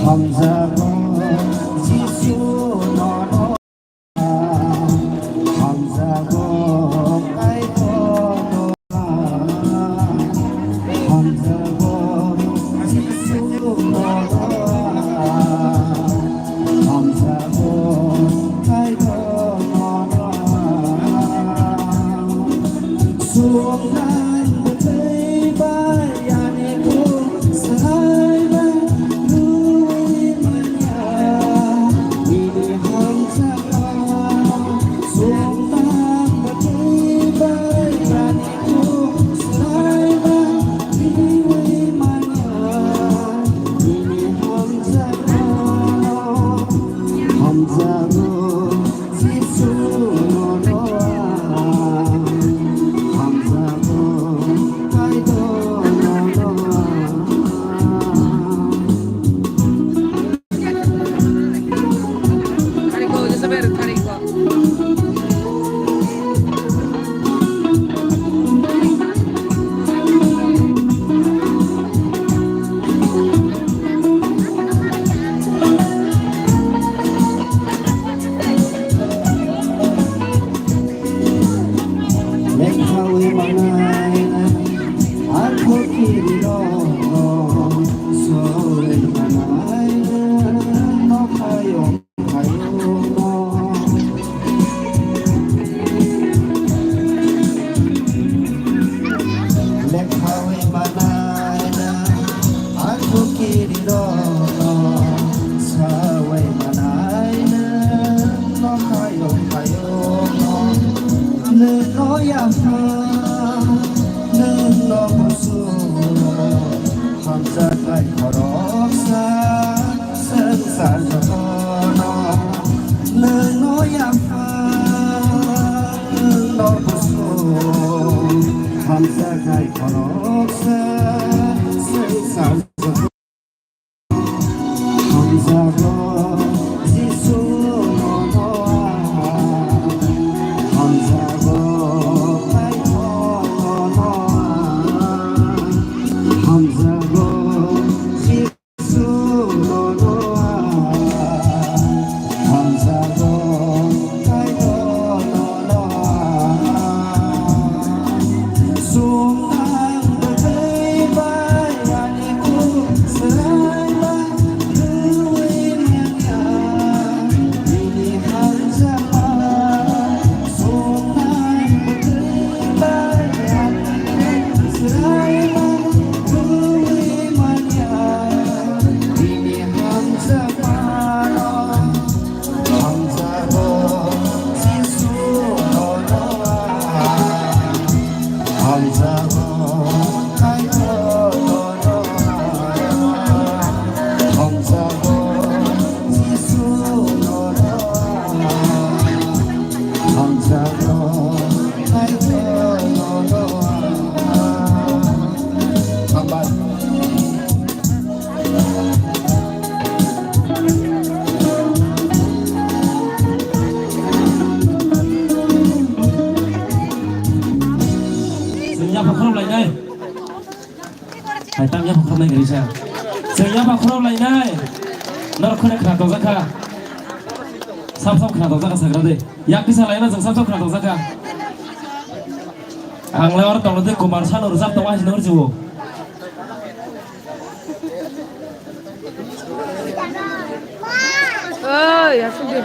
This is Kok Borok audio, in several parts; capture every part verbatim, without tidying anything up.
Hamjago Jisu nono, hamjago Kaitor nono, hamjago Jisu nono, hamjago Kaitor nono. Lekhawi manaina, aku kiri dono, sawai manaina, no kayo kayo no, nino yaha, nino busu, hamsa kai khoroksa, swngsa jotono, nino yaha. Chwng yapha khorok lainai. Hai, tang yapha khorok nai gari sa. Chwng yapha khorok lainai. Norok khwna khna tokjak kha. Sap sap khna tokjak kha sagra de. Yak kisa laina chwng sap sap khna tokjak kha. Ang le oro tongno de Kumar Sanu rwchap tongo hai sini hor jibo. Oi, asuk de.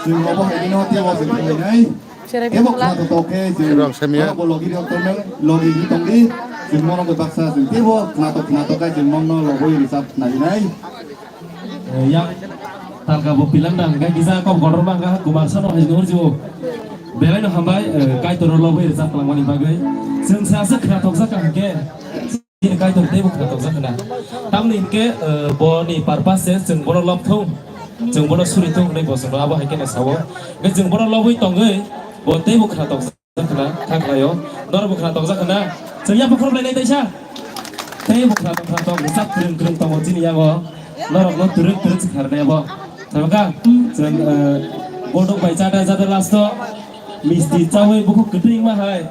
Chwng obo hai no tebo chwng khainai. Tebo khna to to khe chwng. Rang samya. Obo logi rok tongnai, logi ni tongdi. Chwng mono baksa chwng tebo khna to khna to khe chwng mongno loboi rwchap khnai nai. Eh, yang talka bo pilang dang, hingke kisa kok kotor bang, Kumar Sanu hai nor jibo. Belai no hambai, eh, Kaitor no lobwi rwchap twlangmani bagwi. Chwng sa se khna tokjak kha hingke, chini Kaitor teibo khna tokjak khna. Tamni hingke, eh, bo ni purpose se chwng bono lob thung, chwng bono suri thung hinwi bo chwngno abo hai khe no sao. Hingke chwng bono lobwi tongwi, bo teibo khna tokjak. Khna, kha khlaio. Norok bo khna tokjak khna. Chwng yapha khorok lainai taisa. Tei bo khna tong, khna tong, bwsak kwrwng kwrwng tongo chini yago. Norok no twrwk twrwk se kharnai abo. Chwng kha, chwng, eh, bodok bai chada jada last o misti chawi bukhuk kwtwi wngma hai.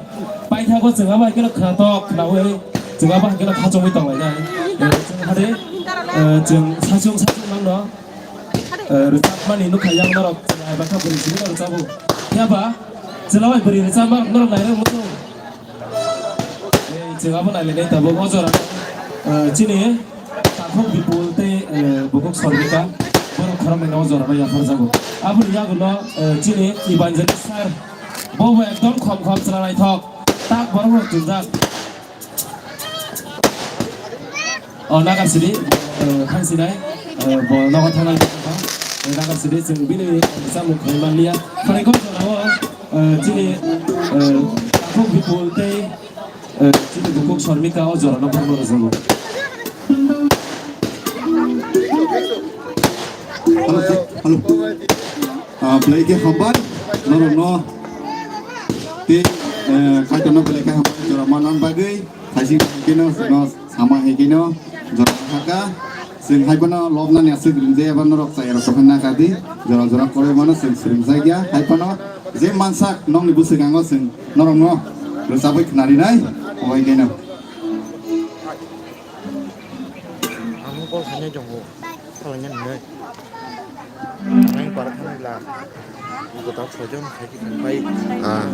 Paithago chwng abo hai kheno khna tok khnawi. Chwng abo hai kheno khachomwi tonglainai. Eh, chwng hade. Eh, chwng sachung sachung mano, eh, rwchapmani nukha yang norok chwla bai kha bwrwi simi norok chabo. Phiya ba chwla bai bwrwi rwchapma norok nairok muchung. Eh, chwng abo nailainai tabuk o jora, eh, chini takhuk Bipul tei, eh, bukhuk Sormika borok khoroknwi no o jora no yapharjago. Aboni yagulo, eh, chini evangelist sir bo bo ekdom khom khom chwla naithok tak borok rok chwngjak. O nagar sidi, eh, khang sinai, eh, bo nogo thangnai, eh, nagar sidi, chwng bini samung khlai manliya. Phaikok jorao, eh, chini, eh, takhuk Bipul tei, eh, chini bukhuk Sormika o jorano phano rwjago. Hello, hello. Ah, belai khe hambai, norokno tei, eh, kaitorno belai khe hambai, jora manna bagwi, khaisi khaikeno, no sama haikeno, jora hakha. Chwng haiphano lobnani aswk ringjaya ba norok chayarok tongkha nakha di, jora jora koroi mano chwng swrwngjakya, haiphano je mansak nokni bwswkango chwng norokno rwchabwi khnarinai, obaikeno. Ang kok sainai tongo, khalangya nwngnai. Ang para thangwi la, gota sojon khaiki thangbai. Ah.